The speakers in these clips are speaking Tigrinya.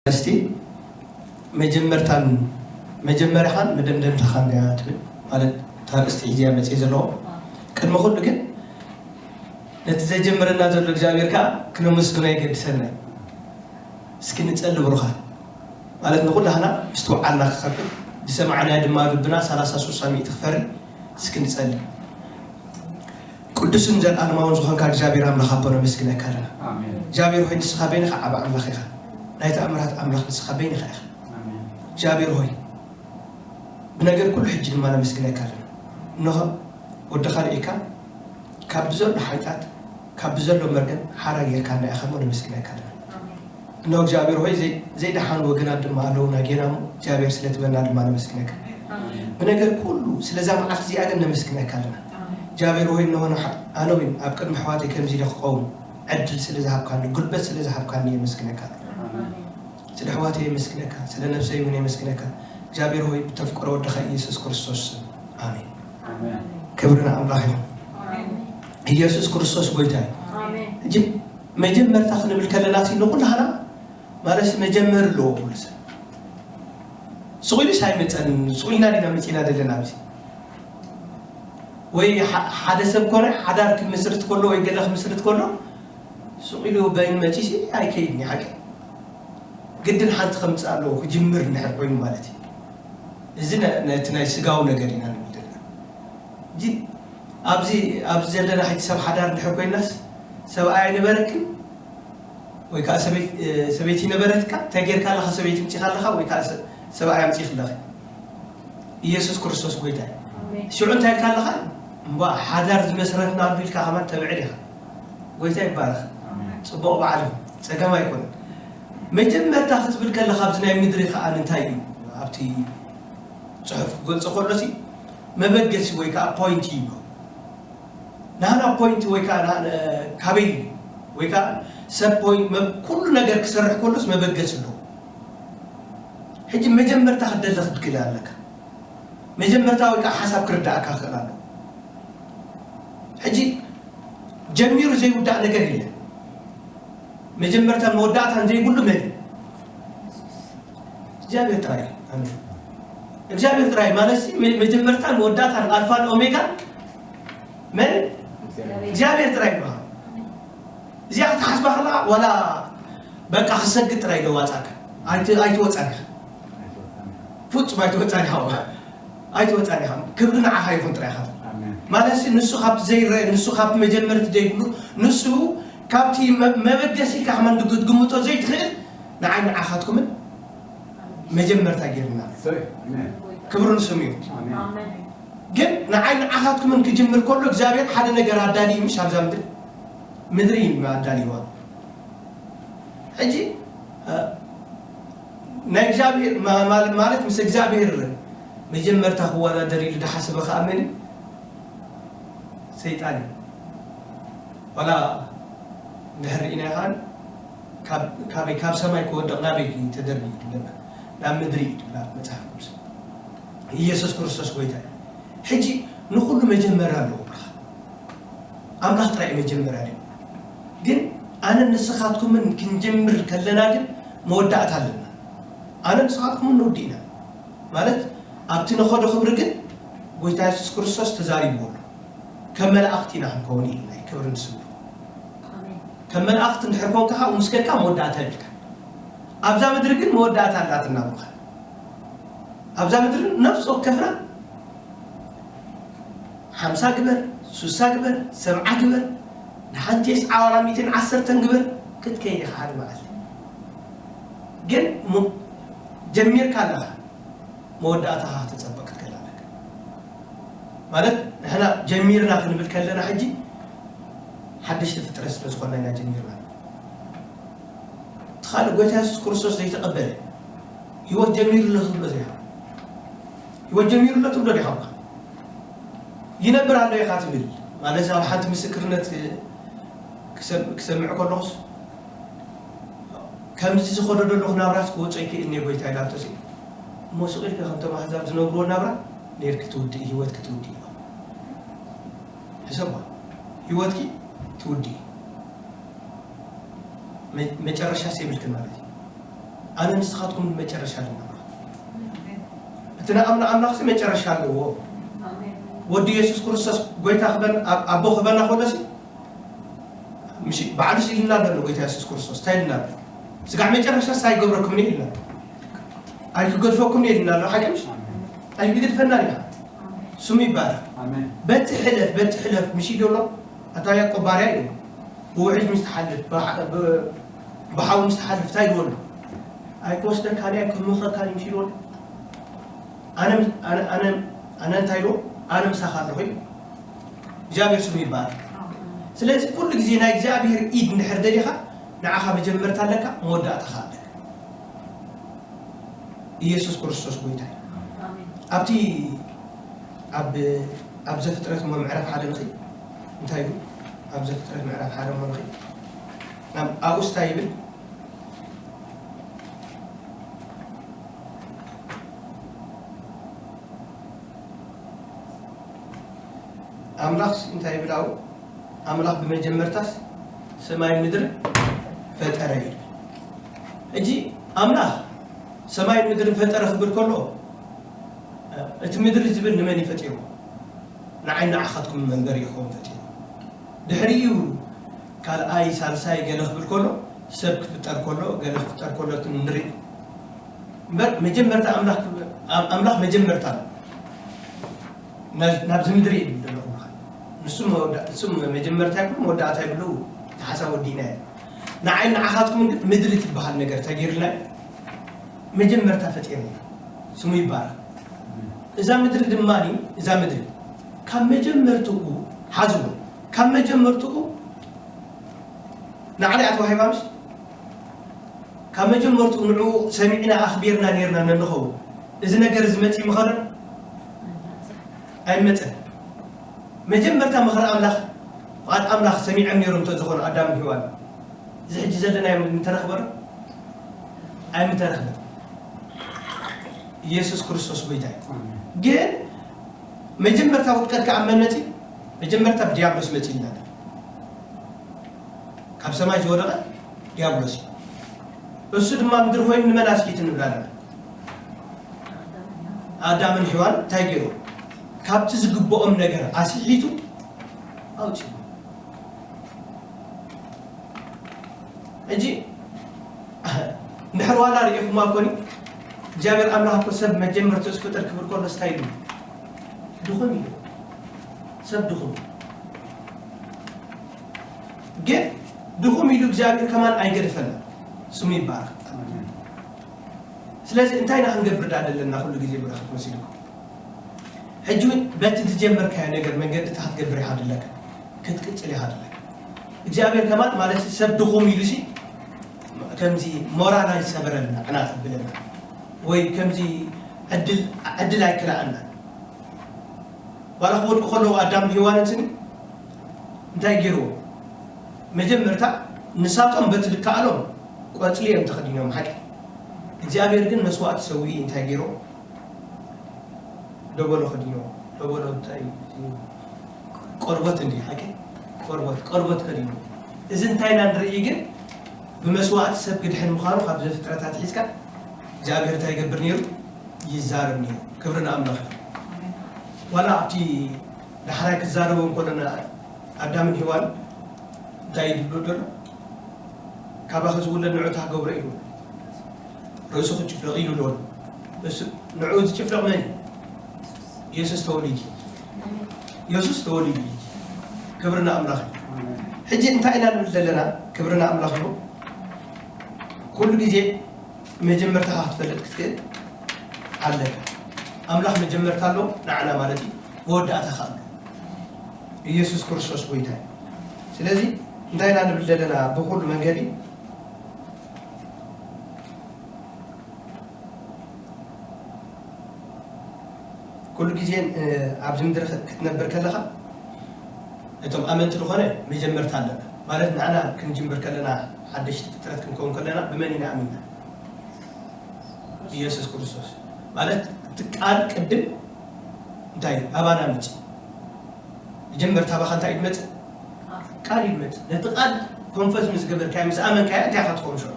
እስቲ መጀመርታን መጀመርያኻን መደምደምታኻን እያ ትብል። ማለት እታ ኣርእስቲ ሒዘያ መፅእ ዘለዎ። ቅድሚ ኩሉ ግን ነቲ ዘጀመረና ዘሎ እግዚኣብሔር ከዓ ክነመስግኖ የገድሰና እዩ። እስኪ ንፀሊ ብሩኻት። ማለት ንኩላህና ምስትውዓልና ክኸፍት፣ ዝሰማዕናዮ ድማ ልብና ሰላሳ ስሳ ሚእቲ ክፈሪ። እስኪ ንፀሊ። ቅዱስን ዘለኣለማውን ዝኾንካ እግዚኣብሔር ኣምላኽ ኣቦ ነመስግነካ ኣለና። እግዚኣብሔር ሆይ ንስኻ በይንኻ ዓቢ ኣምላኽ ኢኻ። ናይ ተኣምራት ኣምላኽ ንስኻ በይንኻ ኢኻ። እግዚኣብሔር ሆይ ብነገር ኩሉ ሕጂ ድማ ነመስግነካ ኣለና። እንሆ ወድኻ ርኢካ ካብ ብዘሎ ሓይታት ካብ ብዘሎ መርገም ሓራ ጌርካና ኢኻ እሞ ነመስግነካ ኣለና። እንሆ እግዚኣብሔር ሆይ ዘይ- ዘይደሓኑ ወገናት ድማ ኣለውና ጌና እሞ እግዚኣብሔር ስለ ትበልና ድማ ነመስግነካ። ብነገር ኩሉ ስለዛ መዓልቲ እዚኣ ግን ነመስግነካ ኣለና። እግዚኣብሔር ሆይ እንሆ ንሓ- ኣነ እውን ኣብ ቅድሚ ኣሕዋተይ ከምዚ ኢለ ክኸውን ዕድል ስለ ዝሃብካኒ፣ ጉልበት ስለ ዝሃብካኒ የመስግነካ። ስለ ኣሕዋተይ የመስግነካ፣ ስለ ነብሰይ እውን የመስግነካ። እግዚኣብሔር ሆይ ብተፍቅሮ ወድኻ ኢየሱስ ክርስቶስ ስም ኣሜን። ክብሪ ንኣምላኽ ይኹን። ኢየሱስ ክርስቶስ ጎይታ እዩ። ሕጂ መጀመርታ ክንብል ከለና ሲ ንኩላህና ማለት መጀመር ኣለዎ ኩሉ ሰብ። ስቕ ኢሉስ ኣይመፀን፣ ስቕ ኢልና ዲና መፂና ዘለና ኣብዚ ወይ ሓ- ሓደ ሰብ ኮነ ሓዳር ክምስርት ከሎ ወይ ገለ ክምስርት ከሎ ስቕ ኢሉ በይን መፂሲ ኣይከይድን እዩ ሓቂ። ግድን ሓንቲ ከምፅእ ኣለዎ ክጅምር እንድሕር ኮይኑ ማለት እዩ። እዚ ነ- ነቲ ናይ ስጋዊ ነገር ኢና ንብል ዘለና። ሕጂ ኣብዚ ኣብዚ ዘለና ሕጂ ሰብ ሓዳር እንድሕር ኮይናስ ሰብኣይ ኣይነበረክን ወይ ከዓ ሰበይቲ ነበረትካ እንታይ ጌርካ ኣለኻ ሰበይቲ ምፂኻ ኣለኻ ወይ ከዓ ሰብኣይ ኣምፂኽ ኣለኺ። ኢየሱስ ክርስቶስ ጎይታ እዩ። ሽዑ እንታይ ኢልካ ኣለኻ? እምባ ሓዳር ዝመስረትና ኣቢልካ ከማን ተብዕል ኢኻ። ጎይታ ይባረኽ። ፅቡቕ በዓል እዩ። ፀገም ኣይኮነን። መጀመርታ ክትብል ከለኻ ኣብዚ ናይ ምድሪ ከዓ እንታይ እዩ ኣብቲ ፅሑፍ ክገልፆ ከሎሲ መበገሲ ወይ ከዓ ፖይንት ይብሎ። ናህና ፖይንት ወይ ከዓ ና- ካበይ ወይ ከዓ ሰብ ፖይንት መ- ኩሉ ነገር ክሰርሕ ከሎስ መበገሲ ኣለዎ። ሕጂ መጀመርታ ክትደሊ ክትክእል ኣለካ። መጀመርታ ወይ ከዓ ሓሳብ ክርዳእካ ክእል ኣሎ። ሕጂ ጀሚሩ ዘይውዳእ ነገር የለን። መጀመርታን መወዳእታን ዘይብሉ መን እዩ? እግዚኣብሔር ጥራይ እዩ። ኣሜን። እግዚኣብሔር ጥራይ ማለት ሲ መ- መጀመርታን መወዳእታን ኣልፋን ኦሜጋን መን እግዚኣብሔር ጥራይ ይበሃል። እዚኣ ክትሓስባ ከለካ ዋላ በቃ ክሰግድ ጥራይ ለዋፃካ ኣይትወፃን ኢኻ። ፍፁም ኣይትወፃን ኢኻ። ኣይትወፃን ኢኻ። ክብሪ ንዓኻ ይኹን ጥራይ ኢኻ። ማለት ንሱ ካብቲ ዘይረአ ንሱ ካብቲ መጀመርቲ ዘይብሉ ንሱ ካብቲ መበገሲ ኢልካ ከማን ክትግምቶ ዘይትኽእል ንዓይ ንዓኻትኩምን መጀመርታ ጌርና። ክብሪ ንስሙ እዩ። ግን ንዓይ ንዓኻትኩምን ክጅምር ከሎ እግዚኣብሔር ሓደ ነገር ኣዳልዩ ምሽ ኣብዛ ምድሪ ምድሪ እዩ ኣዳልይዋ። ሕጂ ናይ እግዚኣብሔር ማለት ምስ እግዚኣብሔር መጀመርታ ክወዳደር ኢሉ ዝሓሰበ ከዓ መን እዩ? ሰይጣን እዩ። ዋላ እንድሕር ርኢና ይኸኣል ካበይ ካብ ሰማይ ክወድቕ ናበይ ተደርቢ ይድለና ናብ ምድሪ እዩ ድብላ መፅሓፍ ቅዱስ። ኢየሱስ ክርስቶስ ጎይታ እዩ። ሕጂ ንኩሉ መጀመርያ ኣለዎ ብርኻ ኣምላኽ ጥራይ መጀመርያ ኣለዎ። ግን ኣነ ንስኻትኩምን ክንጀምር ከለና ግን መወዳእታ ኣለና። ኣነ ንስኻትኩምን ንውዲ ኢና ማለት ኣብቲ ንኸዶ ክብሪ ግን ጎይታ የሱስ ክርስቶስ ተዛሪቡ ኣሎ። ከም መላእኽቲ ኢና ክንከውን ኢሉ ናይ ክብሪ ንስሙ። ከም መላእኽቲ እንድሕር ኮንካ ከዓ ምስ ከድካ መወዳእታ የብልካ። ኣብዛ ምድሪ ግን መወዳእታ ኣላትና ብኻ ኣብዛ ምድሪ ነፍሲ ወከፍና ሓምሳ ግበር፣ ሱሳ ግበር፣ ሰብዓ ግበር፣ ንሓንቲ የስዓ ዋላ ሚእትን ዓሰርተን ግበር ክትከይድ ኢኻ ሓደ መዓልቲ። ግን ጀሚርካ ኣለኻ መወዳእታኻ ክትፀበ ክትከል ኣለካ። ማለት ንሕና ጀሚርና ክንብል ከለና ሕጂ ሓደሽቲ ፍጥረት ስለ ዝኾንና ኢና ጀሚርና። እቲ ካልእ ጎይታ የሱስ ክርስቶስ ዘይተቐበለ ህይወት ጀሚሩ ኣሎ ትብሎ ዘይሃ ህይወት ጀሚሩ ኣሎ ትብሎ ዲኻ? ይነብር ኣሎ ኢኻ ትብል ማለት ኣብ ሓንቲ ምስክርነት ክሰምዕ ከለኹስ ከምዚ ዝኸዶ ዘለኹ ናብራስ ክወፅኦ ይክእል እየ ጎይታ ኢላቶ እሞ ስቕ ኢልካ ከምቶም ኣህዛብ ዝነብርዎ ናብራ ነርኪ ትውድእ ህይወትኪ ትውድእ ኢሎም ሕሰቧ ህይወትኪ ትውድእ መጨረሻስ የብልክን ማለት እዩ። ኣነ ንስኻትኩም መጨረሻ ኣለና። እቲ ንኣምኖ ኣምላኽሲ መጨረሻ ኣለዎ። ወዲ የሱስ ክርስቶስ ጎይታ ክበን ኣብ ኣቦ ክበና ከሎሲ ምሽ ባዕሉ ኢልና ኣሎ ጎይታ የሱስ ክርስቶስ እንታይ ኢልና ኣሎ? ስጋዕ መጨረሻ ሳይገብረኩም ኢልና ኣሎ። ኣይክገድፈኩም ኢልና ኣሎ። ሓቂ ምሽ ኣይክገድፈና ኢና። ስሙ ይባረክ። በቲ ሕለፍ በቲ ሕለፍ ምሽ ይደሎ ኣታ ያዕቆብ ባርያ እዩ። ብውሕጅ ምስ ትሓልፍ ብሓዊ ምስ ትሓልፍ እንታይ ይበሉ? ኣይክወስደካን እየ ኣይክምኸካን እዩ ምስ ይበሉ ኣነ እንታይ ኢልዎ? ኣነ ምሳኻ ኣለኹ ኢሉ እግዚኣብሔር ስሙ ይባረክ። ስለዚ ኩሉ ግዜ ናይ እግዚኣብሔር ኢድ እንድሕር ደሊኻ ንዓኻ መጀመርታ ኣለካ፣ መወዳእታኻ ኣለካ። ኢየሱስ ክርስቶስ ጎይታ እዩ። ኣብቲ ኣብ ኣብ ዘፍጥረት እሞ ምዕራፍ ሓደ ንኺ እንታይ እዩ? ኣብ ዘፍጥረት ምዕራፍ ሓደ እሞ ንኺ ኣብኡስ እንታይ ይብል? ኣምላኽ እንታይ ይብል ኣብኡ? ኣምላኽ ብመጀመርታስ ሰማይ ምድሪ ፈጠረ ይብል። ሕጂ ኣምላኽ ሰማይ ምድሪ ፈጠረ ክብል ከሎ እቲ ምድሪ ዝብል ንመን እዩ ፈጢርዎ? ንዓይ ንዓኻትኩም መንበሪ ይኸውን ፈጢሩ። ድሕሪኡ ካልኣይ ሳልሳይ ገለ ክብል ከሎ ሰብ ክፍጠር ከሎ ገለ ክፍጠር ከሎ ንርኢ እምበር መጀመርታ ኣምላኽ ኣምላኽ መጀመርታ ናብዚ ምድሪ እዩ ዘለኹ ንሱ መጀመርታ ይብሉ መወዳእታ ይብሉ ተሓሳብ ወዲእና እዩ ንዓይ ንዓኻትኩም ግን ምድሪ ትበሃል ነገር ተገይርና መጀመርታ ፈጢርና ስሙ ይባረክ እዛ ምድሪ ድማ እዛ ምድሪ ካብ መጀመርትኡ ሓዝዎ ካብ መጀመርትኡ ንዓሊ ኣተዋሂባ ምሽ ካብ መጀመርትኡ ንዕኡ ሰሚዕና ኣኽቢርና ነርና ነንኸውን እዚ ነገር እዚ መፂ ምኸረ ኣይመፀን መጀመርታ ምኽሪ ኣምላኽ ፍቓድ ኣምላኽ ሰሚዖም ነይሮም እንተዝኾኑ ኣዳም ሂዋን እዚ ሕጂ ዘለና ምተረኽበ ኣይምተረኽበ ኢየሱስ ክርስቶስ ጎይታ እዩ ግን መጀመርታ ውድቀት ከዓ መን መፂ መጀመርታ ብዲያብሎስ መፂ ይላል ካብ ሰማይ ዝወደቐ ዲያብሎስ እዩ እሱ ድማ ምድሪ ኮይኑ ንመን ኣስሒቱ ንብል ኣለና ኣዳምን ሔዋን እንታይ ገይሩ ካብቲ ዝግብኦም ነገር ኣስሒቱ ኣውፅኡ ሕጂ እንድሕር ዋላ ርኢኹማ ኮኒ እግዚኣብሔር ኣምላኽ እኮ ሰብ መጀመርቱ ዝፍጠር ክብል ከሎ ስታይ ኢሉ ድኹም ኢሉ ሰብ ድኹም ግን ድኹም ኢሉ እግዚኣብሔር ከማን ኣይገድፈና ስሙ ይባረክ ስለዚ እንታይ ኢና ክንገብር ዳ ዘለና ኩሉ ግዜ ብረኸት መሲልኩም ሕጂ እውን በቲ ዝጀመርካዮ ነገር መንገዲ እታ ክትገብር ኢኻ ድለካ ክትቅፅል ኢኻ ድለካ እግዚኣብሔር ከማን ማለት ሰብ ድኹም ኢሉ ሲ ከምዚ ሞራል ኣይሰበረልና ዕናት ብለና ወይ ከምዚ ዕድል ኣይክልኣና ዋላ ክወድቁ ከለዉ ኣዳም ሄዋንን ስኒ እንታይ ገይርዎ መጀመርታ ንሳቶም በቲ ልከኣሎም ቆፅሊ እዮም ተኸዲኖም ሓቂ እግዚኣብሔር ግን መስዋእቲ ሰዊኡ እንታይ ገይርዎ ደበሎ ከዲኖ ደበሎ እንታይ ቆርበት እንዲ ሓቂ ቆርበት ቆርበት ከዲኖ እዚ እንታይ ኢና ንርኢ ግን ብመስዋእቲ ሰብ ክድሕን ምዃኑ ካብ ዘፍጥረታት ሒዝካ እግዚኣብሔር እንታይ ይገብር ነይሩ ይዛረብ ነይሩ ክብሪ ንኣምላኽ ዋላ ኣብቲ ዳሕራይ ክዛረቡ እንከሎ ኣዳምን ሄዋን እንታይ እዩ ዝብሎ ዘሎ ካባኺ ዝውለድ ንዑ ታገብሮ ኢሉ ርእሱ ክጭፍለቕ ኢሉ ኣሎ ንዑ ዝጭፍለቕ መን ኢየሱስ ተወሊዱ ኢየሱስ ተወሊዱ ክብሪ ንኣምላኽ ሕጂ እንታይ ኢና ንብል ዘለና ክብሪ ንኣምላኽ እዩ ኩሉ ግዜ መጀመርታኻ ክትፈልጥ ክትክእል ኣለካ ኣምላኽ መጀመርታ ኣሎ ንዓና ማለት እዩ መወዳእታኻ ኣሎ ኢየሱስ ክርስቶስ ጎይታ እዩ ስለዚ እንታይ ኢና ንብል ዘለና ብኩሉ መንገዲ ኩሉ ግዜ ኣብዚ ምድሪ ክትነብር ከለኻ እቶም ኣመንቲ ዝኾነ መጀመርታ ኣለና ማለት ንዓና ክንጅምር ከለና ሓደሽቲ ፍጥረት ክንከውን ከለና ብመን ኢና ኣሚንና ብኢየሱስ ክርስቶስ ማለት እቲ ቃል ቅድም እንታይ ኣባና መፅእ መጀመርታ ባኻ እንታይ ይመፅእ ቃል ይመፅእ ነቲ ቃል ኮንፈስ ምስ ገበርካዮ ምስ ኣመንካዮ እንታይ ኢኻ ትኸውን ሽዑ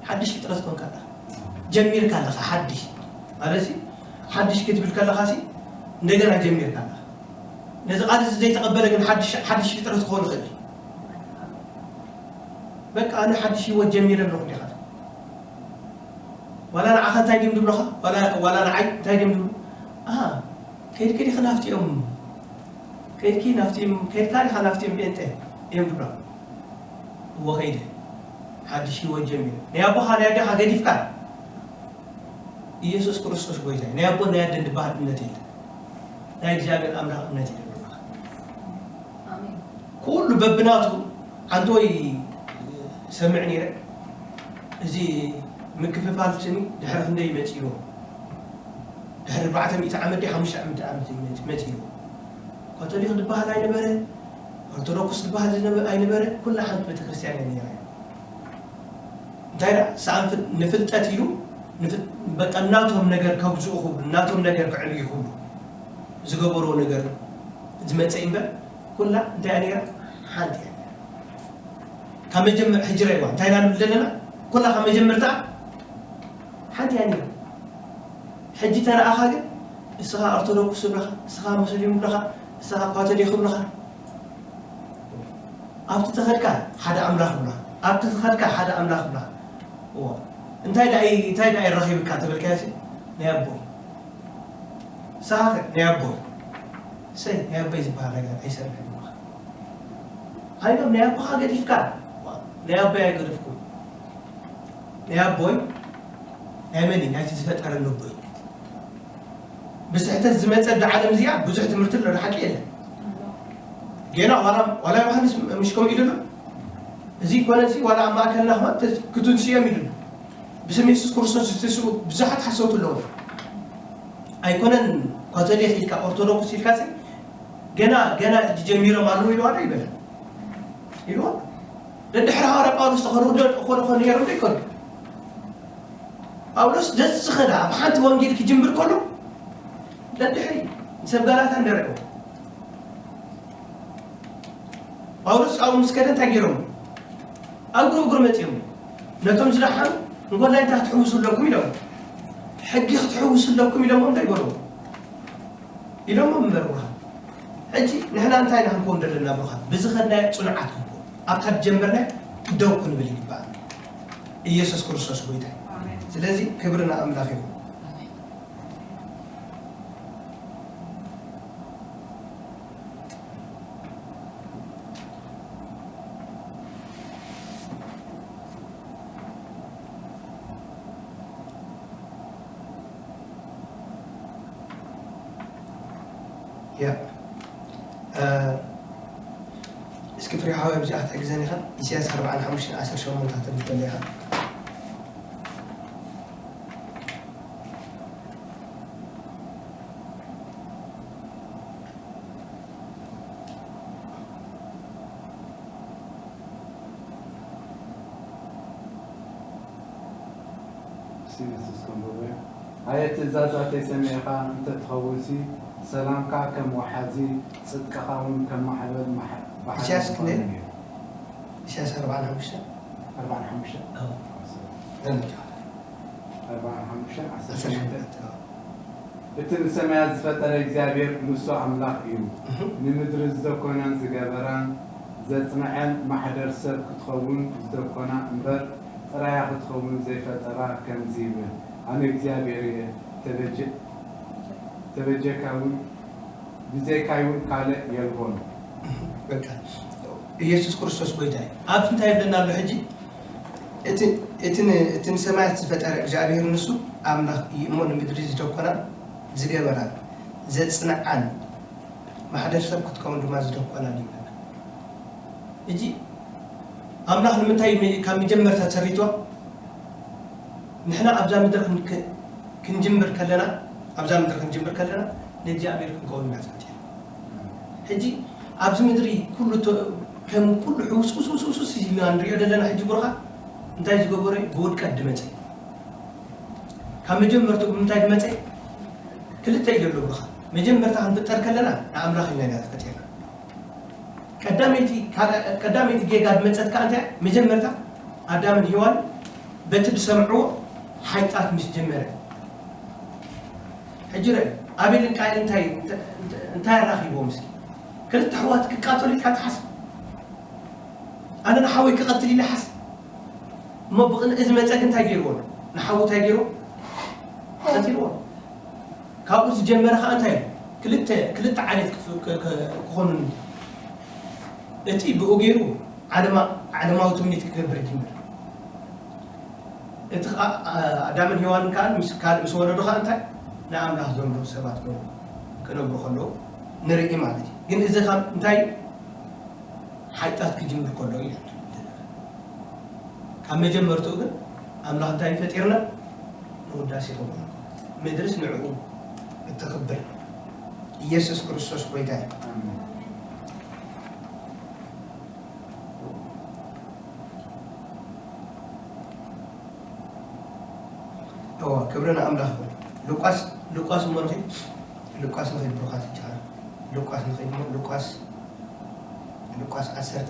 ሓድሽ ፍጥረት ኮንካ ኣለኻ። ጀሚርካ ኣለኻ ሓድሽ። ማለት ሲ ሓድሽ ክትብል ከለኻ ሲ እንደገና ጀሚርካ ኣለኻ። ነዚ ቃል እዚ ዘይተቐበለ ግን ሓድሽ ሓድሽ ፍጥረት ክኸውን ይኽእል እዩ። በቃ ኣነ ሓድሽ ህይወት ጀሚረ ኣለኹ ዲኻ? ዋላ ንዓኻ እንታይ ድም ድብሎኻ? ዋላ ዋላ ንዓይ እንታይ ድም ድብሉ? ኣሃ ከይድኪ ዲኺ ናፍቲኦም? ከይድኪ ናፍቲኦም ከይድካ ዲኻ ናፍቲኦም ጴንጤ? እዮም ድብሎኻ። እወ ከይደ ሓድሽ ህይወት ጀሚረ። ናይ ኣቦኻ ናይ ኣዴኻ ገዲፍካ ኢየሱስ ክርስቶስ ጎይታ እዩ። ናይ ኣቦን ናይ ኣደን ዝበሃል እምነት የለን። ናይ እግዚኣብሔር ኣምላኽ እምነት እዩ ዘለካ። ኩሉ በብናቱ ኣንተ ወይ ሰምዕ ነይረ። እዚ ምክፍፋል ስሚ ድሕሪ ክንደይ መፂእዎ? ድሕሪ ኣርባዕተ ሚእቲ ዓመት ድዩ ሓሙሽተ ሚእቲ ዓመት እዩ መፂእዎ? ካቶሊክ ዝበሃል ኣይነበረ፣ ኦርቶዶክስ ዝበሃል ዝነበ ኣይነበረ፣ ኩላ ሓንቲ ቤተክርስትያን እያ ነይራ። እንታይ ደኣ ሰኣን ፍል- ንፍልጠት ኢሉ ንፍ- በቃ እናቶም ነገር ከግዝኡ ክብሉ እናቶም ነገር ክዕብዩ ክብሉ ዝገበርዎ ነገር ዝመፀ እምበር ኩላ እንታይ እያ ነይራ? ሓንቲ እያ ነይራ። ካብ መጀመር ሕጂ ረእዋ እንታይ ኢና ንብል ዘለና? ኩላ ካብ መጀመርታ ሓንቲ እያ ነይራ። ሕጂ ተረኣኻ ግን እስኻ ኦርቶዶክስ ይብለኻ፣ እስኻ ሙስሊም ይብለኻ፣ እስኻ ካቶሊክ ይብለኻ። ኣብቲ ተኸድካ ሓደ ኣምላኽ ብላ ኣብቲ ተኸድካ ሓደ ኣምላኽ ብላ። እዎ እንታይ ደኣ እንታይ ደኣ ይረኺብካ ተበልካዮ ሲ ናይ ኣቦይ ሳኸ ናይ ኣቦይ ሰይ ናይ ኣቦይ ዝበሃል ነገር ኣይሰርሕን ይብለኻ። ኣይኖም ናይ ኣቦኻ ገዲፍካ ዋ፣ ናይ ኣቦይ ኣይገደፍኩ ናይ ኣቦይ ናይ መን እዩ ናይቲ ዝፈጠረኒ ኣቦይ ብስሕተት ዝመጸ እዛ ዓለም እዚኣ ብዙሕ ትምህርቲ ኣሎ፣ ሓቂ የለን። ጌና ዋላ ዋላ ዮሃንስ ምሽ ከምኡ ኢሉ ኣሎ። እዚ ኮነ እዚ ዋላ ኣብ ማእከልና ከማን ተዝ- ክትንስዮም ኢሉ ኣሎ። ብስም የሱስ ክርስቶስ ዝትስኡ ብዙሓት ሓሰውቲ ኣለዉ። ኣይኮነን ካቶሊክ ኢልካ ኦርቶዶክስ ኢልካ ሲ ገና ገና ሕጂ ጀሚሮም ኣለዉ ኢልዋ ዶ ይበለ ኢልዋ። ደድሕሪ ሃዋርያ ጳውሎስ ተኸርውዶ እኮ እኮ ነይሮም ዶ ይኮኑ? ጳውሎስ ደስ ዝኸዳ ኣብ ሓንቲ ወንጌል ክጅምር ከሎ ደድሕሪ ንሰብ ጋላታ እንደረእዎ ጳውሎስ ኣብኡ ምስ ከደ እንታይ ገይሮም? እግሩ እግሩ መፂኦም ነቶም ዝደሓኑ እንኮላይ እንታይ ክትሕውሱ ኣለኩም ኢሎም ሕጊ ክትሕውሱ ኣለኩም ኢሎሞም እንታይ ይበልዎ ኢሎሞም እምበር ብርሃን ሕጂ ንሕና እንታይ ኢና ክንከውን ዘለና ብርሃን ብዝኸድናዮ ፅኑዓት ክንከውን ኣብታ ዝጀመርናዮ ደው ክንብል ይግባእ ኢየሱስ ክርስቶስ ጎይታ እዩ ስለዚ ክብሪ ንኣምላኽ ይኹን እስኪ ፍሬ ሓወይ ኣብዚኣ ክትሕግዘኒ ኢኻ ኢሳያስ ኣርባዓን ሓሙሽተን ዓሰርተ ሸሞንተ ተንብበለይ ኢኻ ንስስ ከንብቦ እየ። ኣየ ትእዛዛተይ ሰሚዕኻ እንተ ትኸውንሲ፣ ሰላምካ ከም ወሓዚ፣ ጽድቅኻ እውን ከም ማዕበል ባሕሪ ምኾነ ነይሩ። ኢሳያስ ኣርባዓን ሓሙሽተን ኣርባዓን ሓሙሽተን ዘመቻ ኣርባዓን ሓሙሽተን ዓሰርተ ሸሞንተ እቲ ንሰማያት ዝፈጠረ እግዚኣብሔር ንሱ ኣምላኽ እዩ። ንምድሪ ዝደኮናን ዝገበራን ዘጽንዐን ማሕደር ሰብ ክትኸውን ዝደኮና እምበር ጥራያ ክትኸውን ዘይፈጠራ ከምዚ ይብል፣ ኣነ እግዚኣብሔር እየ፣ ተበጀካይ እውን ብዘይካይ እውን ካልእ የልቦን። ኢየሱስ ክርስቶስ ጎይታ እዩ። ኣብዚ እንታይ ይብለና ኣሎ ሕጂ? እቲ ንሰማያት ዝፈጠረ እግዚኣብሔር ንሱ ኣምላኽ እዩ እሞ ንምድሪ ዝደኮናን ዝገበራን ዘጽንዓን ማሕደር ሰብ ክትከውን ድማ ዝደኮናን ይብለና። ሕጂ ኣምላኽ ንምንታይ ካብ መጀመርታ ሰሪትዋ? ንሕና ኣብዛ ምድሪ ክንጅምር ከለና ኣብዛ ምድሪ ክንጅምር ከለና ንእግዚኣብሔር ክንከውን ኢና ተፈጢርና። ሕጂ ኣብዚ ምድሪ ኩሉ ከም ኩሉ ሕውስውስውስውስ ኢልና ንሪኦ ዘለና ሕጂ ብሩኻ እንታይ ዝገበረ እዩ? ብውድቀት ድመፀ እዩ። ካብ መጀመርትኡ ብምንታይ ድመፀ እዩ? ክልተ እዩ ዘሎ ብሩኻ። መጀመርታ ክንፍጠር ከለና ንኣምላኽ ኢልና ኢና ተፈጢርና። ቀዳመይቲ ጌጋ ድመፀት ከዓ እንታይ መጀመርታ ኣዳምን ሄዋን በቲ ዝሰምዕዎ ሓይጣት ምስ ጀመረ፣ ሕጂ ርእ፣ ኣቤልን ቃየልን እንታይ እንታይ ኣራኺብዎም? እስኪ ክልተ ኣሕዋት ክቃተሉ ኢልካ ትሓስብ? ኣነ ንሓወይ ክቐትል ኢለ ሓስብ እሞ ብቕንኢ ዝመፀ ግን እንታይ ገይርዎ ኣሎ? ንሓዉ እንታይ ገይርዎ? ቀቲልዎ። ካብኡ ዝጀመረ ከዓ እንታይ እዩ? ክልተ ክልተ ዓሌት ክፍ- ክ- ክ- ክኾኑ፣ እቲ ብኡ ገይሩ ዓለማ ዓለማዊ ትምኒት ክገብር ይጅምር። እቲ ከዓ ኣዳምን ሄዋንን ከዓ ምስ ካልእ ምስ ወለዱ ከዓ እንታይ ንኣምላኽ ዘምልኹ ሰባት ክነብሩ ከለዉ ንርኢ ማለት እዩ። ግን እዚ ካብ እንታይ ሓጢኣት ክጅምር ከሎ እዩ። ካብ መጀመርትኡ ግን ኣምላኽ እንታይ ፈጢርና? ንውዳሴ ከብሎ፣ ምድርስ ንዕኡ እትኽብር። ኢየሱስ ክርስቶስ ጎይታ እዩ። እዋ ክብሪ ንኣምላኽ ይኹን። ሉቃስ ሉቃስ እሞ ንኺድ ሉቃስ ንኺድ ብሩኻት ይቻላል። ሉቃስ ንኺድ እሞ ሉቃስ ሉቃስ ዓሰርተ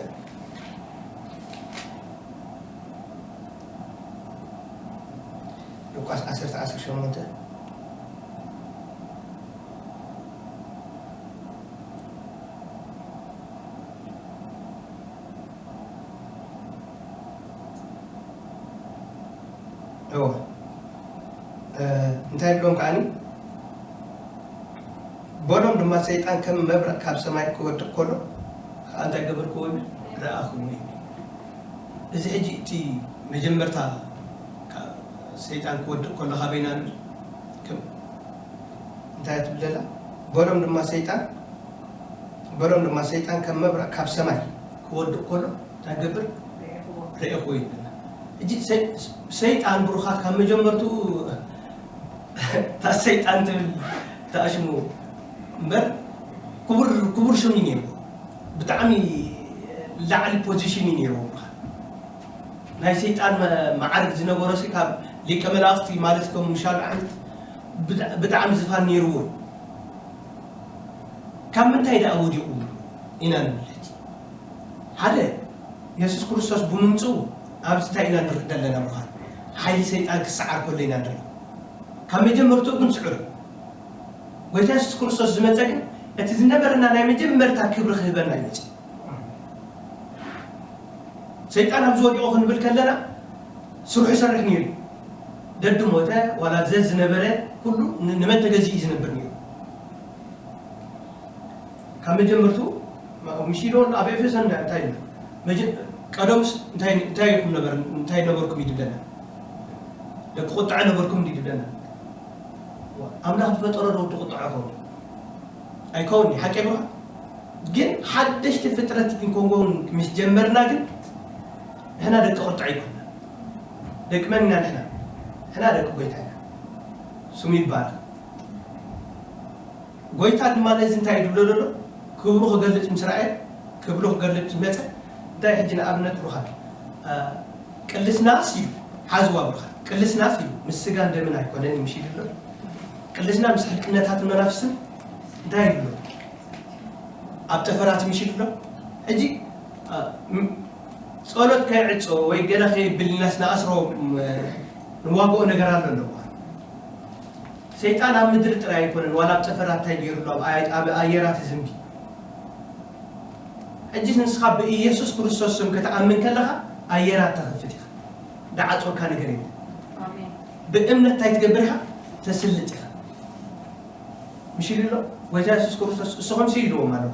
ሉቃስ ዓሰርተ ዓሰርተ ሸሞንተ እወ እንታይ ብሎም ከዓኒ በሎም ድማ ሰይጣን ከም መብረቕ ካብ ሰማይ ክወድቕ ከሎ ከዓ እንታይ ገበርክዎ ይብል? ረኣኽዎ ይብል። እዚ ሕጂ እቲ መጀመርታ ሰይጣን ክወድቕ ከሎ ካበይና ንብል? እንታይ ትብል ዘላ? በሎም ድማ ሰይጣን በሎም ድማ ሰይጣን ከም መብረቕ ካብ ሰማይ ክወድቕ ከሎ እንታይ ገብር? ርኤኽዎ ይብለና። ሕጂ ሰይጣን ብሩኻት ካብ መጀመርትኡ እታ ሰይጣን ትብል ተኣሽሙ እምበር ክቡር ክቡር ሽም እዩ ነይሩ። ብጣዕሚ ላዕሊ ፖዚሽን እዩ ነይሩ። ናይ ሰይጣን መዓርግ ዝነበሮ ሲ ካብ ሊቀ መላእኽቲ ማለት ከም ምሻል ዓይነት ብጣዕሚ ዝፋን ነይርዎ። ካብ ምንታይ ደኣ ወዲቑ ኢና ንብል? ሓደ የሱስ ክርስቶስ ብምምፅኡ ኣብዚ እንታይ ኢና ንርኢ ዘለና? ብርሃን ሓይሊ ሰይጣን ክሰዓር ከሎ ኢና ንርኢ። ካብ መጀመርትኡ ግን ስዕሩ ጎይታ የሱስ ክርስቶስ ዝመፀ ግን እቲ ዝነበረና ናይ መጀመርታ ክብሪ ክህበና ይመፅእ። ሰይጣን ኣብዚ ወዲቑ ክንብል ከለና ስርሑ ይሰርሕ ነይሩ። ደዲ ሞተ ዋላ ዘዝ ዝነበረ ኩሉ ንመን ተገዚኡ እዩ ዝነብር ነይሩ። ካብ መጀመርቱ ምሽ ኢሉ ኣሎ ኣብ ኤፌሶን እንታይ እዩ? ቀደምስ እንታይ እንታይ ይኹም ነበር እንታይ ነበርኩም ይድብለና? ደቂ ቁጥዐ ነበርኩም ይድብለና። ኣምላኽ ዝፈጠሮ ዶ ትቁጥዐ ከውን ኣይከውን ሓቂ ብኻ ግን ሓደሽቲ ፍጥረት ክንከውን ምስ ጀመርና ግን ንሕና ደቂ ቁጥዐ ይኮና። ደቂ መን ኢና ንሕና? ንሕና ደቂ ጎይታ ኢና። ስሙ ይባረክ። ጎይታ ድማ ነዚ እንታይ ይድብሎ ዘሎ? ክብሩ ክገልጽ ምስ ረኣየ ክብሩ ክገልጽ ምስ መጸ እንታይ ሕጂ ንኣብነት ብሩኻት ቅልስናስ እዩ ሓዝዋ ብሩኻት ቅልስናስ እዩ ምስ ስጋን ደምን ኣይኮነን እዩ ምሽ ይድብሎ። ቅልስና ምስ ሕልቅነታትን መናፍስትን እንታይ ይድብሎ? ኣብ ጠፈራት ምሽ ይድብሎ። ሕጂ ጸሎት ከይዕጾ ወይ ገለ ከይብል ኢልናስ ንኣስሮ ንዋግኦ ነገር ኣሎ ኣለዋ። ሰይጣን ኣብ ምድሪ ጥራይ ኣይኮነን ዋላ ኣብ ጠፈራት እንታይ ገይሩ ኣሎ ኣብ ኣየራት ዝንቢ። ሕጂ ንስኻ ብኢየሱስ ክርስቶስ ስም ክትኣምን ከለኻ ኣየራት ተኽፍት ኢኻ። ደዓጾካ ነገር የለን። ብእምነት እንታይ ትገብር ኢኻ? ተስልጥ ኢኻ። ምሽ ኢሉ ኣሎ ጎይታ የሱስ ክርስቶስ እሱ ከምሲ ኢልዎም ኣለኹ።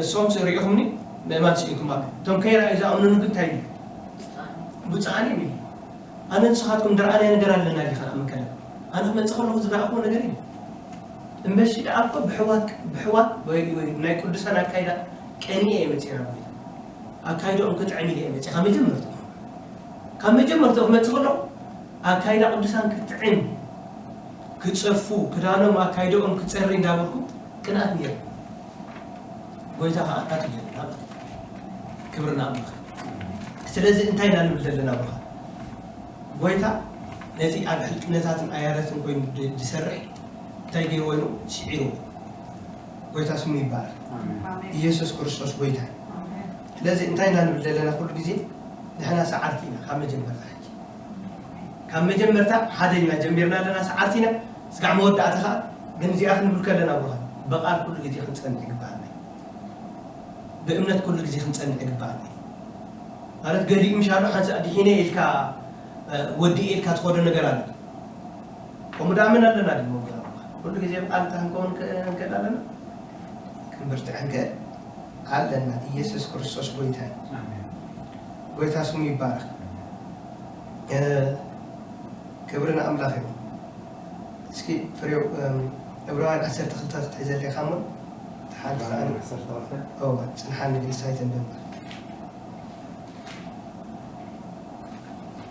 እሶም ርእኹምኒ ምእማን ስኢንኩም ኣሎ። እቶም ከይረኣዩ ዝኣምኑኒ ግን እንታይ ኢሉ? ብፅዓን እዩ። ኣነ ንስኻትኩም ዝረኣናዮ ነገር ኣለና ዲኻ ንኣምን ከለና ኣነ ክመፅእ ከለኹ ዝረኣኹዎ ነገር እዩ። እምበሺ ደኣ እኮ ብሕዋት ብሕዋት ወይ ወይ ናይ ቅዱሳን ኣካይዳ ቀኒየ እየ መፅእ ናብ ጎይታ ኣካይድኦም ክጥዕም ኢለ እየ መፅእ ካብ መጀመርትኡ ካብ መጀመርትኡ ክመፅእ ከለኹ ኣካይዳ ቅዱሳን ክጥዕም ክፀፉ ክዳኖም ኣካይድኦም ክፀሪ እንዳበልኩ ቅንኣት ነይሩ። ጎይታ ከዓ ኣካቱ ገይሩና ማለት እዩ። ክብሪ ንኣምላኽ። ስለዚ እንታይ ኢና ንብል ዘለና ብኻ? ጎይታ ነቲ ኣብ ሕልቅነታትን ኣያረትን ኮይኑ ድ- ዝሰርሕ እንታይ ገይርዎ ኢሉ ስዒርዎ። ጎይታ ስሙ ይባረክ። ኢየሱስ ክርስቶስ ጎይታ እዩ። ስለዚ እንታይ ኢና ንብል ዘለና ኩሉ ግዜ ንሕና ሰዓርቲ ኢና ካብ መጀመርታ ሕጂ ካብ መጀመርታ ሓደ ኢና ጀሚርና ኣለና፣ ሰዓርቲ ኢና። ስጋዕ መወዳእታ ኸዓ ግን እዚኣ ክንብል ከለና፣ ብርሃን፣ ብቓል ኩሉ ግዜ ክንጸንዕ ይግብኣና እዩ። ብእምነት ኩሉ ግዜ ክንጸንዕ ይግብኣና እዩ። ማለት፣ ገሊኡ ምሻሉ ሓንሳእ ድሒነ ኢልካ፣ እ፣ ወዲኤ ኢልካ ትኸዶ ነገር ኣሎ። ከምኡ ደኣ መን ኣለና ድዩ? መምህር ኣባ፣ ኩሉ ግዜ ብቓል እንታ ክንከውን ከ-፣ ንክእል ኣለና? ክንብርትዕ ንክእል ኣለና። ኢየሱስ ክርስቶስ ጎይታ እዩ። ኣሜን። ጎይታ ስሙ ይባረክ። እ፣ ክብሪ ንኣምላኽ ይኹን። እስኪ ፍሬው፣ እም፣ ዕብራውያን ዓሰርተ ክልተ ክትሕዘለይ እሞ፣ ተሓልፍ ዕብራውያን ኣነ። ዓሰርተ ክልተ? እወ፣ ጽንሓኒ ግልሳይ ተንብብ።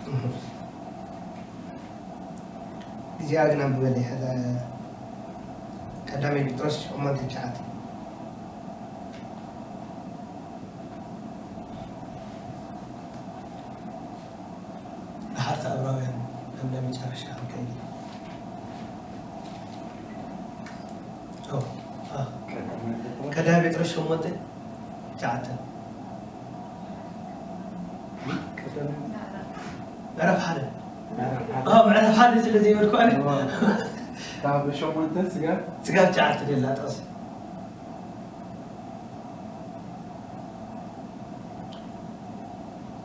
እህ። እዚኣ ግን ኣንብበለይ፣ ሕዚ ቀዳማይ ጴጥሮስ ሸሞንተ ትሽዓተ። ድሓር ዕብራውያን ናብ ናይ መጨረሻ ክንከይድ ኢና። ኦ፣ አ። ቀዳማይ ጴጥሮስ ሸሞንተ ትሽዓተ። ቀዳማይ ምዕራፍ ሓደ። ምዕራፍ ሓደ። አ፣ ምዕራፍ ሓደ ስለ ዘይበልኩ ኣነ። ኦ፣ ካብ ሸሞንተ ስጋብ? ስጋብ ትሽዓተ ደላ ጥቕሲ።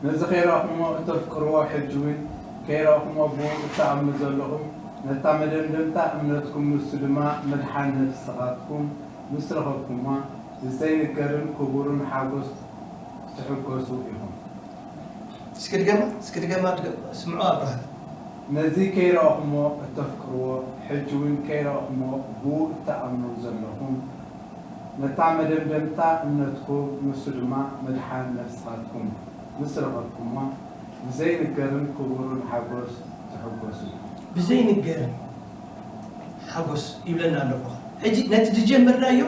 ነዚ ከይረኣኹሞ እተፍቅርዎ፣ ሕጂ እውን ከይረኣኹሞ ብኡ እትኣምኑ ዘለኹም፣ ነታ መደምደምታ እምነትኩም፣ ንሱ ድማ ምድሓን ነፍስኻትኩም ምስ ረኸብኩማ፣ ብዘይንገርን ክቡርን ሓጎስ ትሕጎሱ ኢኹም። እስኪ ድገማ፣ እስኪ ድገማ፣ ድገማ። ስምዑ ኣብርሃ። ነዚ ከይረኣኹሞ እተፍቅርዎ፣ ሕጂ እውን ከይረኣኹሞ ብኡ እትኣምኑ ዘለኹም፣ ነታ መደምደምታ እምነትኩም፣ ንሱ ድማ ምድሓን ነፍስኻትኩም ምስ ረኸብኩማ፣ ብዘይንገርን ክቡርን ሓጎስ ትሕጎሱ። ብዘይንገርን ሓጎስ ይብለና ኣሎ እኮ። ሕጂ ነቲ ዝጀመርናዮ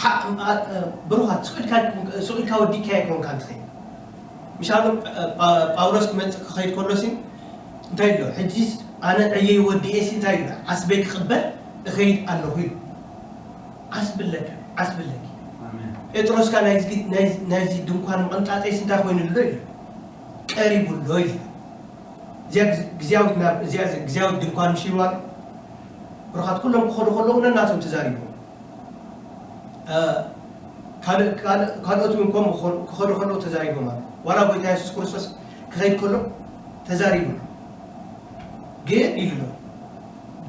ሓ-፣ ኣ-፣ እ፣ ብሩኻት፣ ስቕ ኢልካ፣ ስቕ ኢልካ ወዲእካዮ ኣይኮንካን ትኸይድ። ምሻሎም፣ እ፣ ጳ-፣ ጳውሎስ ክመጽእ ክኸይድ ከሎ ሲ እንታይ ኢሎ? ሕጂስ ኣነ ዕየይ ወዲኤ ሲ እንታይ ኢሎ? ዓስበይ ክቕበል እኸይድ ኣለኹ ኢሉ። ዓስብለካ፣ ዓስብለኪ። ኣሜን። ጴጥሮስ ከ ናይዚ፣ ናይዚ፣ ናይዚ ድንኳን ምቕንጣጠይስ እንታይ ኮይኑ ኣሎ ኢሉ? ቀሪቡ ኣሎ ኢሉ። እዚኣ ግዝ-፣ ግዝያዊት ናብ፣ እዚኣ ግዝያዊት ድንኳን ምሽ ኢልዋ ኣሎ። ብሩኻት ኩሎም ክኸዱ ከለዉ ነናቶም ተዛሪቦም። እ፣ ካልእ፣ ካልእ፣ ካልኦት እውን ከምኡ ክኾኑ፣ ክኸዱ ከለዉ ተዛሪቦም ኣለዉ። ዋላ ጎይታ የሱስ ክርስቶስ ክኸይድ ከሎ ተዛሪቡ ኣሎ። ግን ኢሉ ኣሎ፣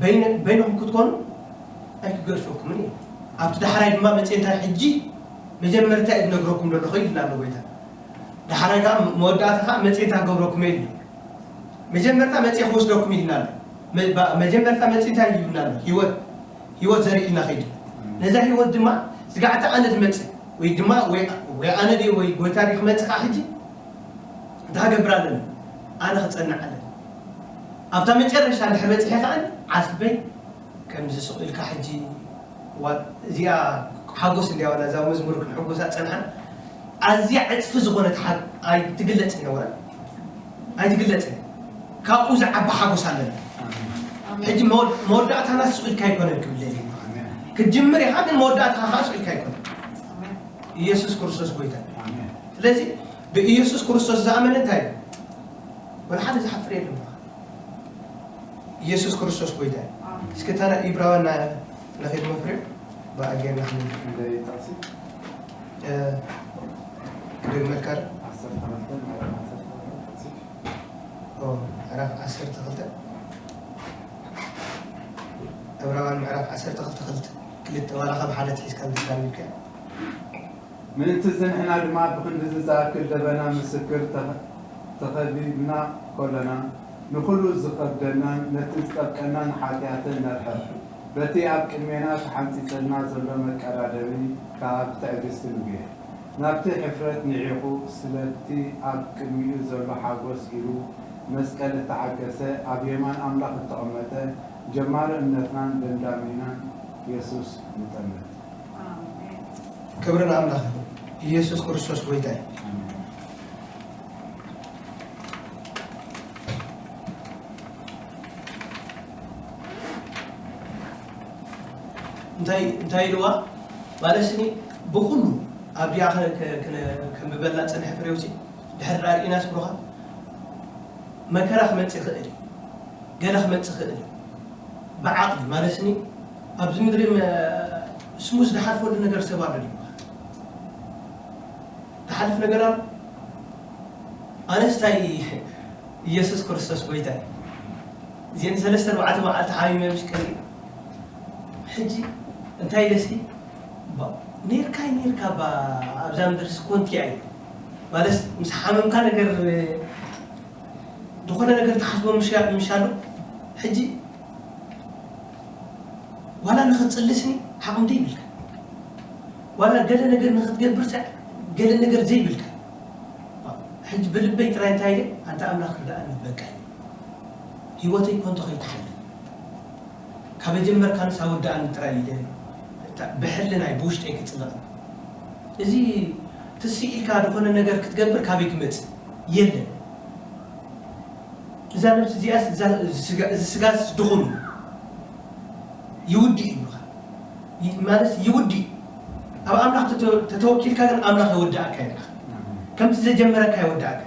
በይነ-፣ በይንኹም ክትኮኑ ኣይክገድፈኩምን እየ። ኣብቲ ዳሕራይ ድማ መጽኤ እንታይ ሕጂ መጀመርታ እየ ዝነግረኩም ዘለኹ ኢልና ኣሎ ጎይታ። ዳሕራይ ከኣ መወዳእታ ከኣ መጽኤ እንታይ ክገብረኩም እየ ኢሉ። መጀመርታ መጽኤ ክወስደኩም ኢልና ኣሎ። መ-፣ ባ-፣ መጀመርታ መጽኤ እንታይ ይብልና ኣሎ? ህይወት፣ ህይወት ዘርእና ከይዱ። ነዛ ህይወት ድማ ስጋዕቲ ኣነ ዝመጽእ ወይ ድማ ወይ፣ ወይ ኣነ ድየ ወይ ጎይታ ድዩ ክመጽእ ከኣ ሕጂ እንታይ ክገብር ኣለኒ? ኣነ ክጸንዕ ኣለኒ። ኣብታ መጨረሻ እንድሕር በጺሐ ከኣ ዓስበይ ከምዚ ስቕ ኢልካ ሕጂ ዋ-፣ እዚኣ ሓጎስ እንድያ ዋላ እዛ መዝሙር ክንሕጎሳ ጸንሓ፣ ኣዝያ ዕጽፊ ዝኾነት ሓ-፣ ኣይትግለጽን እያ ዋላ። ኣይትግለጽን። ካብኡ ዝዓቢ ሓጎስ ኣለና። ኣሜን። ሕጂ መወ-፣ መወዳእታና ስቕ ኢልካ ኣይኮነን ክብል ደልየ። ኣሜን። ክትጅምር ኢኻ፣ ግን መወዳእታኻ ከኣ ስቕ ኢልካ ኣይኮነን። ኣሜን። ኢየሱስ ክርስቶስ ጎይታ። ኣሜን። ስለዚ ብኢየሱስ ክርስቶስ ዝኣመነ እንታይ እዩ? ወላ ሓደ ዝሓፍር የለን። ኢየሱስ ክርስቶስ ጎይታ እዩ። ኣሜን። እስኪ እታ ናይ ኢብራውያን ና-፣ ንኸይድ መፍርዮ ብኣ ጌርና ክንብል። ክንደይ ጥቕሲ? እ፣ ክደግመልካ ዶ? ዓሰርተ ክልተ፣ ምዕራፍ ዓሰርተ ክልተ ጥቕሲ። ኦ፣ ምዕራፍ ዓሰርተ ክልተ። ዕብራውያን ምዕራፍ ዓሰርተ ክልተ ክልተ፣ ክልተ፣ ዋላ ካብ ሓደ ትሒዝካ እንተዛሚድካ። ምእንቲ እዚ ንሕና ድማ ብኽንድዚ ዝኣክል ደበና ምስክር ተኸ-፣ ተኸቢብና ከሎና፣ ንኹሉ ዝኸብደናን ነቲ ዝጠብቀናን ሓጢኣትን ነርሕቕ። በቲ ኣብ ቅድሜና ተሓንጺጸልና ዘሎ መቀዳደሚ ከኣ ብትዕግስቲ ንጉየ። ናብቲ ሕፍረት ንዒቑ፣ ስለቲ ኣብ ቅድሚኡ ዘሎ ሓጎስ ኢሉ መስቀል እተዓገሰ፣ ኣብ የማን ኣምላኽ እተቐመጠ፣ ጀማሪ እምነትናን ደምዳሚናን የሱስ ንጠምት። ኣሜን። ክብሪ ንኣምላኽ ይኹን። ኢየሱስ ክርስቶስ ጎይታ እዩ። ኣሜን። እንታይ፣ እንታይ ኢልዋ? ማለት ስኒ ብኹሉ ኣብዚኣ ከ-፣ ከ-፣ ከነ-፣ ከንብበላ ጸንሐ ፍሬውሲ ድሕሪ ዳርኢናስ ብሩኻ መከራ ክመጽእ ይኽእል እዩ። ገለ ክመጽእ ክእል እዩ። ብዓቕሊ ማለትኒ ኣብዚ ምድሪ መ- ስሙዝ ዝሓልፈሉ ነገር ሰብ ኣሎ ድዩ? ዝሓልፍ ነገር ኣሎ? ኣነስ እንታይ ኢየሱስ ክርስቶስ ጎይታ እዩ። እዚአን ሰለስተ ኣርባዕተ መዓልቲ ሓሚመ ምስ ቀሪኡ ሕጂ እንታይ ኢለ እስኪ ባ- ኔርካ ኔርካ ባ ኣብዛ ምድሪ ስኮንቲ ኣይ ማለት ምስ ሓመምካ ነገር ዝኾነ ነገር ትሓስቦ ምሻሉ ሕጂ ዋላ ንኽትፅልስኒ ዓቕሚ ዘይብልካ ዋላ ገለ ነገር ንኽትገብር ገለ ነገር ዘይብልካ ሕጂ ብልበይ ጥራይ እንታይ ኢለ ኣንታ ኣምላኽ ርዳእኒ በቃ እዩ ህይወተይ ኮንቶ ከይትሓልፍ ካብ ጀመርካ ንሳ ወዳእኒ ጥራይ ኢለ ብሕልናይ ብውሽጠይ ክፅለቕ እዚ ትስኢልካ ዝኾነ ነገር ክትገብር ካበይ ክመፅእ የለን እዛ ነብሲ እዚኣስ እዛ ስጋ- እዚ ስጋስ ድኹም እዩ ይውድእ እዩ ይብሉኻ። ይ- ማለት ይውድእ እዩ ኣብ ኣምላኽ ተተ- ተተወኪልካ ግን ኣምላኽ የወድኣካ ይብልካ ከምቲ ዘጀመረካ የወድኣካ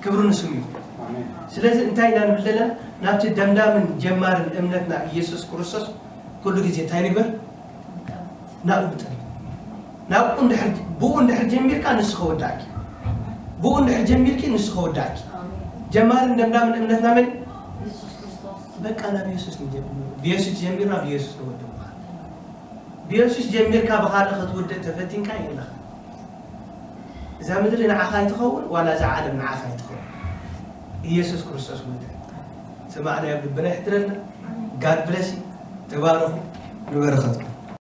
ክብሪ ንስሙ ይኹን ስለዚ እንታይ ኢና ንብል ዘለና ናብቲ ደምዳምን ጀማርን እምነትና ኢየሱስ ክርስቶስ ኩሉ ግዜ እንታይ ንግበር ናብኡ ንጠልብ ናብኡ እንድሕር ብኡ እንድሕር ጀሚርካ ንሱ ከወዳእኪ ብኡ እንድሕር ጀሚርኪ ንሱ ከወዳእኪ ጀማርን ደምዳምን እምነትና መን በቃ ናብ የሱስ ንጀምር ብየሱስ ጀሚርና ብየሱስ ንወድእ ብኻልእ ብየሱስ ጀሚርካ ብኻልእ ክትውድእ ተፈቲንካ የለኻ እዛ ምድሪ ንዓኻ ኣይትኸውን ዋላ እዛ ዓለም ንዓኻ ኣይትኸውን ኢየሱስ ክርስቶስ ጎይታ እዩ። ሰማዕናዮ ኣብ ልብና ይሕድረልና God bless you ተባረኹ ንበረኸትኩም